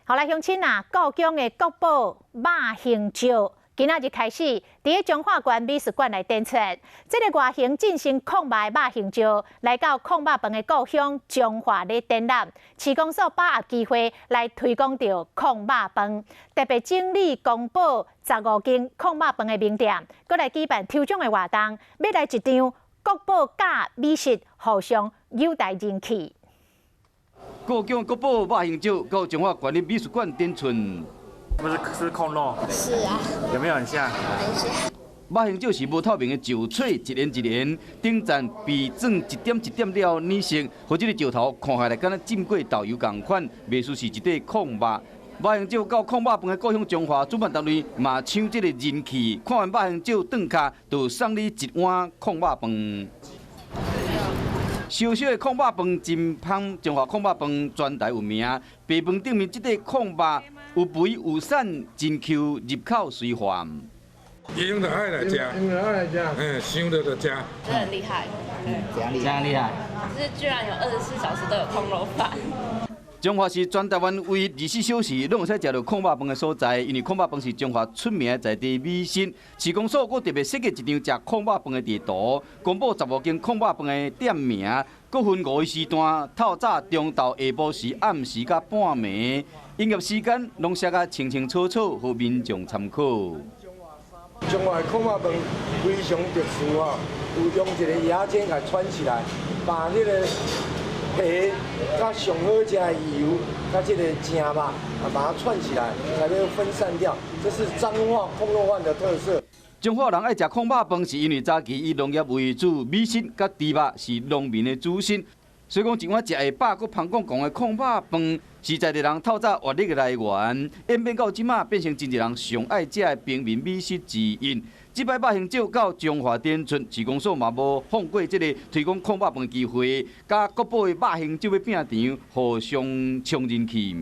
好來，鄉親啊，故宮的國寶肉形石，今仔日開始，佇咧彰化縣美術館來展出。這个外形真像炕肉的肉形石，來到炕肉飯的故鄉彰化咧展覽。市公所把握機會來推廣著炕肉飯，特別整理公布15間炕肉飯的名店，閣來舉辦抽獎的活動，欲來一場國寶佮美食互相搝台人氣。故宮國寶肉形石到彰化縣立美術館展出。不是是炕肉？是啊。有沒有很像？很像。肉形石是無透明的石塊，一圓一圓，頂層被鑽一點一點了染色，予這个石頭看起來敢若浸過豆油仝款，袂輸是一塊炕肉。肉形石到炕肉飯的故鄉彰化，主辦單位嘛搶這个人氣，看完肉形石轉跤，就送你一碗炕肉飯。燒燒的炕肉飯真芳，彰化炕肉飯全台有名。白飯頂面這塊炕肉有肥有瘦，真 Q，入口隨化。𪜶就愛來食，𪜶就愛來食，嗯，想著就食。真的很厲害，怎樣厲害？厲害？就是居然有24小時都有炕肉飯。彰化是全台灣唯一24小時攏會使食著炕肉飯的所在，因為炕肉飯是彰化出名的在地美食。市公所閣特別設計一張食炕肉飯的地圖，公布15間炕肉飯的店名，閣分五個時段，透早、中晝、下晡時、暗時佮半暝，營業時間攏寫甲清清楚楚，予民眾參考。彰化的炕肉飯非常特殊啊，有用一個蜆仔共串起來，把那个皮佮上好食的油，佮這个正肉，啊，把它串起來，才會分散掉。這是彰化炕肉飯的特色。彰化人愛食炕肉飯，是因為早期以農業為主，米食佮豬肉是農民的主食。所以講，一碗食會飽、閣芳廣廣的炕肉飯，是在地人透早活力的來源，演變到這馬變成真濟人上愛食的平民美食之一。這擺肉形石到彰化展出，市公所嘛無放過這个推廣炕肉飯的機會，佮國寶的肉形石欲拚場，互相衝人氣。